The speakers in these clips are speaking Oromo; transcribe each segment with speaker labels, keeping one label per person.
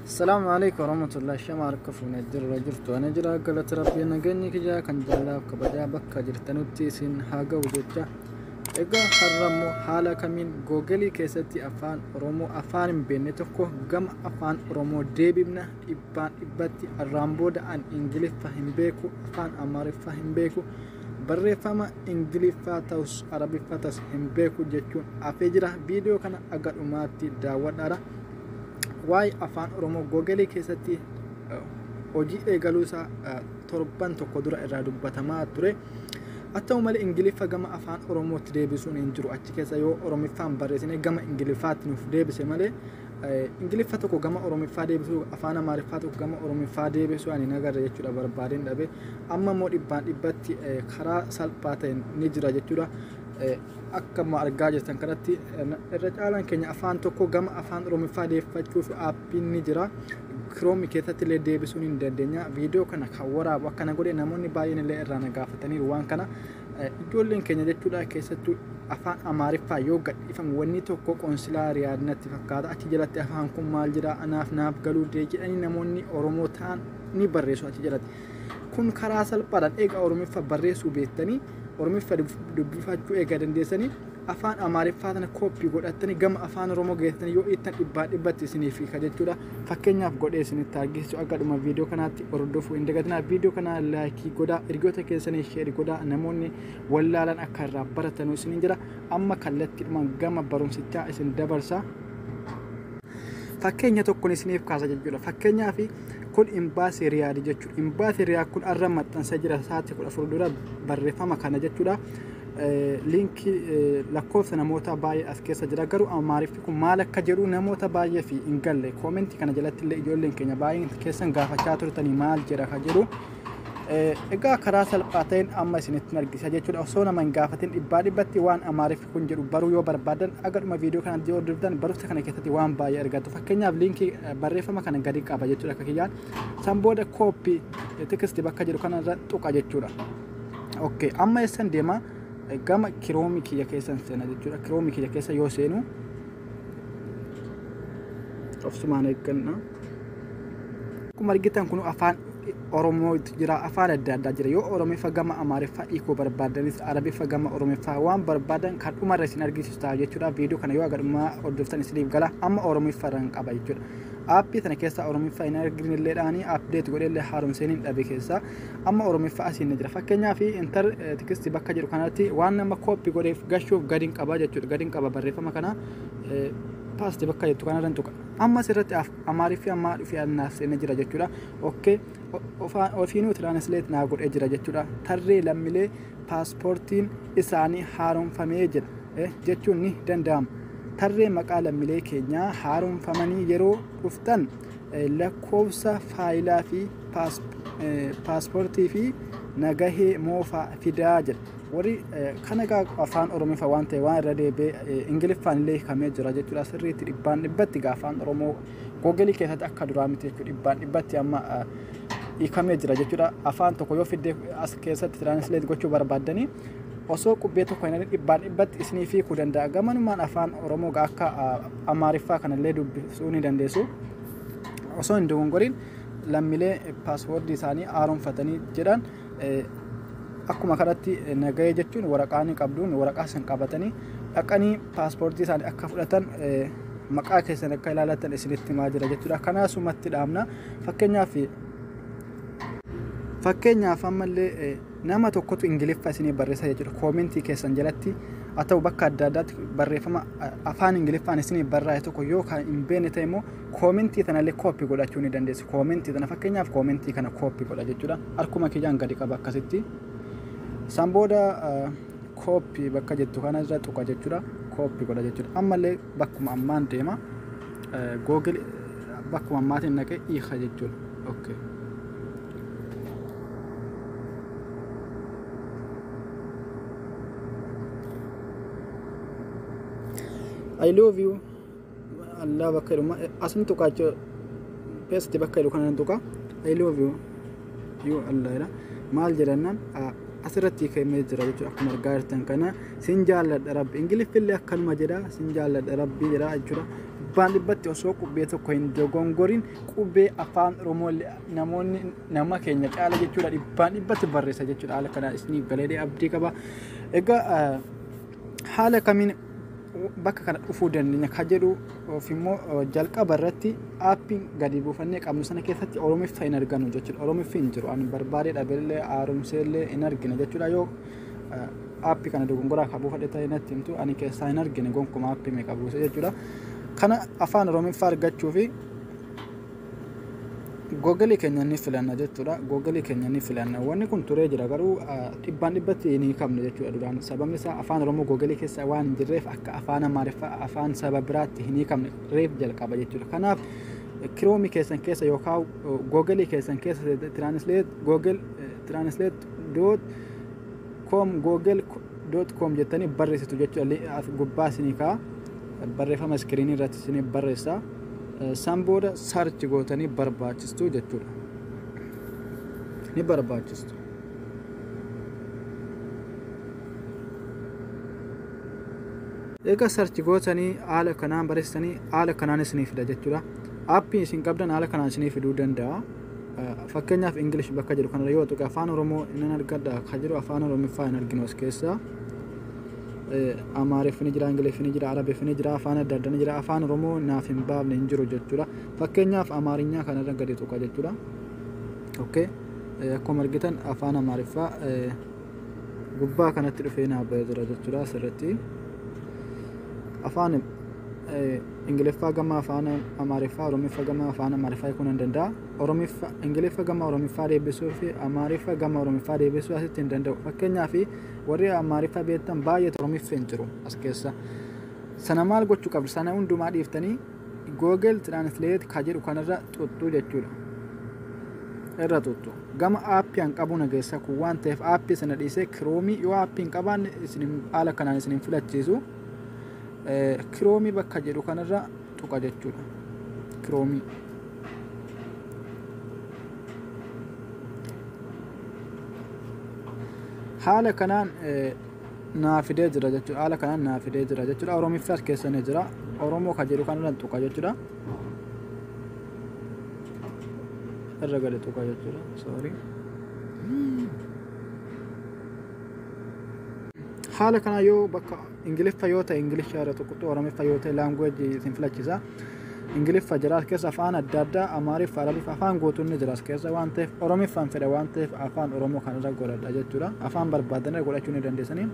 Speaker 1: Assalaamu alaikum warahmatullahi. Shama harka fuunee jirra jirtu. Ani jira, galata Rabbii. Nageenyi kiyyaa kan jaalaaf kabajaa bakka jirtanutti isin haa ga'u jecha. Egaa har'a immoo haala kamiin Google keessatti afaan Oromoo afaan hin beekne tokko gama afaan Oromoo deebifna dhibbaan dhibbatti? Har'aan booda an Ingiliffa hin beeku, afaan Amaariffaa hin beeku, barreeffama Ingiliffaa ta'us Arabiffaa ta'us hin beeku jechuun hafee jira. Viidiyoo kana aga dhumaatti daawwadhaadha. Waa'ee afaan Oromoo Google keessatti hojii eegaluu isaa torban tokko dura irraa dubbatamaa ture. Haa ta'u malee, Ingiliffa gama afaan Oromootti deebisuun hin jiru. Achi keessa yoo Oromiffaan barreessine gama Ingiliffaatti nuuf deebise malee, Ingiliffa tokko gama Oromiffaa deebisuu, afaan Amaariffaa tokko gama Oromiffaa deebisuu ani nagarre jechuudha, barbaadeen dhabe. Amma immoo dhibbaan dhibbatti karaa salphaa ta'een ni jira jechuudha. Akka argaa jirtan kanatti, irra caalaan keenya afaan tokko gama afaan Oromiffaa deeffachuuf aappiin ni jira. Chrome keessatti illee deebisuun hin dandeenya. Viidiyoo kana kan waraabu akkana godhe, namoonni baay'een illee irraa na gaafataniiru waan kana. Ijoolleen keenya jechuudha, keessattuu afaan Amaariffaa yoo gadhiifamu, wanni tokko qoonsilaa Riyaad natti fakkaata, achi jalatti afaan kun maal jira, anaaf naaf galuu dee jedhanii namoonni Oromoo ta'an ni barreessu achi jalatti. Kun karaa salphaadhaan eega Oromiffa barreessuu beektanii, Oromiffa dubbifachuu eega dandeessanii, afaan Amaariffaa tana copy godhattanii gama afaan Oromoo geessanii yoo ittan dhibbaa dhibbatti isiniif hiika jechuudha. Fakkeenyaaf godhee isinitti argisiisu, akka dhuma viidiyoo kanaatti hordofuu hin dagatinaa. Viidiyoo kana like godhaa, hiriyoota keessanii share godhaa, namoonni wallaalan akka irraa baratanu isiniin jira. Amma kallattiidhumaan gama barumsichaa isin dabarsa. Fakkeenya tokkoon isiniif kaasa jechuudha. Fakkeenyaaf kun imbaasii Riyaadi jechuudha. Imbaasii Riyaad kun arra maxxansa jira, sa'aatii 14 dura barreeffama kana jechuudha. Liinkii lakkoofsa namoota baay'ee as keessa jira, garuu Amaariffi kun maal akka jedhu namoota baay'ee fi hin galle. Koomentii kana jalatti illee ijoolleen keenya baay'een keessan gaafachaa turtanii, maal jedha ka jedhu. Egaa karaa salphaa ta'een amma isinitti argisiisa jechuudha. Osoo nama hin gaafatin dhibbaa dhibbatti waan Amaariffi kun jedhu baruu yoo barbaadan, agadhuma viidiyoo kana yoo hordoftan, barumsa kana keessatti waan baay'ee argattu. Fakkeenyaaf liinkii barreeffama kana gadi qaba jechuudha akka kiyyaan. San booda copy text bakka jedhu kanarra tuqa jechuudha. Okay, amma eessan deema? Gama Chrome kiyya keessan seena jechuudha. Chrome kiyya keessa yoo seenu, obsumaan eegganna. Akkuma argitan kun afaan Oromootu jira, afaan adda addaa jira. Yoo Oromiffa gama Amaariffaa hiikuu barbaadanis, Arabiffa gama Oromiffaa, waan barbaadan kan dhumarra isin argisiisu ta'a jechuudha. Viidiyoo kana yoo agadhumaa hordoftan isiniif gala. Amma Oromiffa irraan qaba jechuudha. Aappii sana keessa Oromiffa hin arginilleedhaani, update godheellee haaromseen hin dhabe keessa. Amma Oromiffa asiin ni jira. Fakkeenyaaf enter text bakka jedhu kanatti waan nama copy godheef gashuuf gadi qaba jechuudha. Gadi qaba barreeffama kana, paste bakka jettu kanarra tuqa. Amma asirratti Amaariffi ammaa dhufee naaf seenee jira jechuudha. Okay, ofiinuu translate naa godhee jira jechuudha. Tarree lammiilee paaspoortiin isaanii haaromfamee jira jechuun ni danda'ama. Tarree maqaa lammiilee keenyaa haaromfamanii yeroo dhuftan lakkoofsa faayilaa fi paaspoortii fi nagahee moofaa fidaa jedha. Warri kana egaa afaan Oromiffaa waan ta'e waan irra deebi'ee Ingiliffaan illee hiikamee jira jechuudha. Sirriitti dhibbaan dhibbatti egaa afaan Oromoo Google keessatti akka duraa miti jechuudha. Dhibbaan dhibbatti amma hiikamee jira jechuudha. Afaan tokko yoo fiddee as keessatti translate gochuu barbaaddanii, osoo qubee tokko hin dhibbaan dhibbatti isiniif hiikuu danda'a. Gamanumaan afaan Oromoo akka Amaariffaa kanallee dubbisuu ni dandeessu. Osoo hin dogongoriin lammiilee paaspoortii isaanii haaromfatanii jedhan, akkuma kanatti nagahee jechuun waraqaa ni qabduun, waraqaa san qabatanii dhaqanii paaspoortii isaanii akka fudhatan, maqaa keessan akka ilaalatan isinitti himaa jira jechuudha. Kanaasumatti dhaabna. Fakkeenyaaf ammallee nama tokkotu Ingiliffa isinii barreessa jechuudha. Koomentii keessan jalatti haa ta'u, bakka adda addaatti barreeffama afaan Ingiliffaan isinii barraa'e tokko yoo kan hin beekne ta'e immoo, koomentii tanallee copy godhachuu ni dandeessu. Koomentii tana, fakkeenyaaf koomentii kana copy godha jechuudha. Harkuma kiyyaan gadi qaba akkasitti. San booda copy bakka jettu kana irra tuqa jechuudha. Copy godha jechuudha. Ammallee bakkuma ammaan deema. Google bakkuma ammaatiin naqee hiika jechuudha. Okay. I love you Allah bakka jedhu asin tuqa jechuudha. Paste bakka jedhu kana tuqa. I love you you Allah jedha. Maal jedhannaan asirratti hiikamee jira jechuudha. Akkuma argaa jirtan kana, sin jaalladha Rabbi. Ingiliffillee akkanuma jedha, sin jaalladha Rabbi jedha jechuudha. 100% osoo qubee tokko hin dogongorin qubee afaan Oromoo namoonni nama keenya caala jechuudha 100% barreessa jechuudha. Haala kanaan isiniif galee abdii qaba. Egaa haala kamiin bakka kana dhufuu dandeenya ka jedhu of immoo jalqaba irratti aappiin gadi buufannee qabnu sana keessatti Oromiffa hin argannu jechuudha. Oromiffi hin jiru. Ani barbaadee dhabeellee haaromseellee hin argine jechuudha. Yoo aappii kana dogongoraa ka buufadhe ta'e natti himtu, ani keessaa hin argine gonkumaa aappii meeqa buuse jechuudha. Kana afaan Oromiffaa argachuu fi Google keenya ni filanna jechuudha. Google keenya ni filanna. Wanni kun turee jira garuu 100% hin hiikamne jechuudha duraan. Sababni isaa afaan Oromoo Google keessa waan hin jirreef akka afaan Amaariffaa afaan saba biraatti hin hiikamne reef jalqaba jechuudha. Kanaaf Chrome keessan keessa yookaan Google keessan keessa translate Google translate dot com google.com jettanii barreessitu jechuudha. Gubbaa isinii ka'a. Barreeffama iskiriinii irratti isinii barreessa. San booda search gootanii barbaachistu jechuudha. Ni barbaachistu. Egaa search gootanii haala kanaan barreessitanii haala kanaan isinii fida jechuudha. Aappiin isin qabdan haala kanaan isinii fiduu danda'a. Fakkeenyaaf English bakka jedhu kanarra yoo tuqe afaan Oromoo nan argadha ka jedhu afaan Oromiffaa hin arginu as keessa. Amaariffni ni jira, Ingiliffni ni jira, Arabiffni ni jira, afaan adda addaa ni jira. Afaan Oromoo naaf hin baafne hin jiru jechuudha. Fakkeenyaaf Amaarinyaa kanarra gadi tuqa jechuudha. Okay. Akkuma argitan afaan Amaariffaa gubbaa kanatti dhufee naaf bahee jira jechuudha asirratti. Afaan Ingiliffaa gama afaan Amaariffaa, Oromiffaa gama afaan Amaariffaa hiikuu nan danda'a. Oromiffa Ingiliffa gama Oromiffaa deebisuu fi Amaariffa gama Oromiffaa deebisuu asitti hin danda'u. Fakkeenyaaf warri Amaariffa beektan baay'eetu Oromiffa hin jiru as keessa. Sana maal gochuu qabdu? Sana hundumaa dhiiftanii Google Translate ka jedhu kanarra xuxxuu jechuudha. Irra xuxxu. Gama aappii an qabu nageessa kun waan ta'eef aappii sana dhiisee Chrome yoo aappii hin qabaanne isin haala kanaan isin hin filachiisu. Chrome bakka jedhu kanarra tuqa jechuudha. Chrome. Haala kanaan naa fidee jira jechuudha. Haala kanaan naa fidee jira jechuudha. Oromiffi as keessa ni jira. Oromoo ka jedhu kanarra tuqa jechuudha. Irra gadi tuqa jechuudha. Sorry. Haala kanaa yoo bakka Ingiliffa yoo ta'e Ingiliffa irra tuqxu, Oromiffa yoo ta'e language isin filachisa. Ingiliffa jira as keessa, afaan adda addaa, Amaariffa, Arabiffa, afaan guutuun ni jira as keessa waan ta'eef Oromiffaan fedha waan ta'eef afaan Oromoo kanarra godhadha jechuudha. Afaan barbaadan irra godhachuu ni dandeessanii.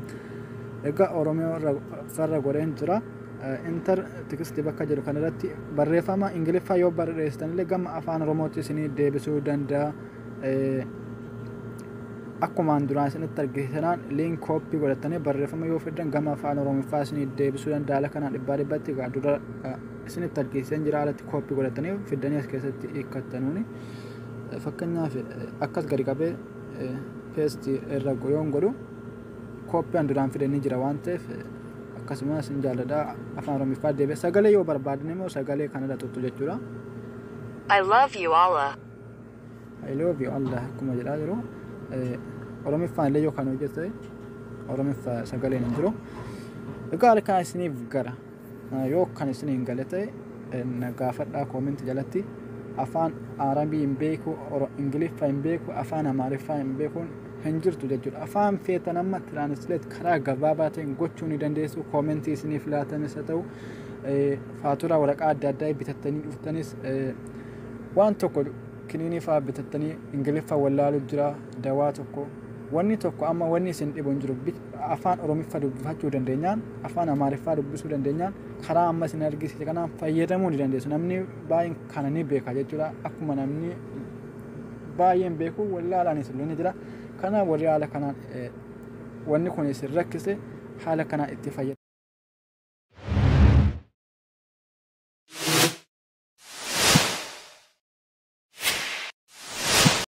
Speaker 1: Egaa Oromoo irra godheen jira. Enter text bakka jedhu kanarratti barreeffama Ingiliffaa yoo barreessitan illee gama afaan Oromootti isinii deebisuu danda'a. Akkumaan duraan isinitti argisiisanaan link copy godhatanii barreeffama yoo fiddan gama afaan Oromiffaa isinii deebisuu danda'a. Haala kanaan 100% egaa dura isinitti argisiisan jira haalatti copy godhatanii fiddanii as keessatti hiikkattanuuni. Fakkeenyaaf akkas gadi qabee paste irra yoon godhu copy an duraan fide ni jira waan ta'eef akkasumas hin jaalladha afaan Oromiffaa deebi'e. Sagalee yoo barbaadan immoo sagalee kanarra xuxxu jechuudha.
Speaker 2: I love you, Allah.
Speaker 1: I love you Allah akkuma jedhaa jiru. Oromiffaan illee yoo kan hojjete Oromiffa sagaleen hin jiru. Egaa harkaan isiniif gara yoo kan isin hin gale ta'e na gaafadhaa comment jalatti. Afaan Arabii hin beeku, Ingiliffa hin beeku, afaan Amaariffaa hin beekuun hin jirtu jechuudha. Afaan feetan amma translate karaa gabaabaa ta'een gochuu ni dandeessu. Comment isiniif laatanis haa ta'u, faaturaa waraqaa adda addaa bitattanii dhuftanis, waan tokko kiniinii fa'aa bitattanii Ingiliffa wallaalu jira, dawaa tokko wanni tokko amma wanni isin dhibu hin jiru. Afaan Oromiffa dubbifachuu dandeenyaan, afaan Amaariffaa dubbisuu dandeenyaan karaa amma isin argisiise kanaan fayyadamuu ni dandeessu. Namni baay'een kana ni beeka jechuudha. Akkuma namni baay'een beeku wallaalaanis illee ni jira. Kanaaf warri haala kanaan wanni kun isin rakkise haala kanaan itti fayyadamu.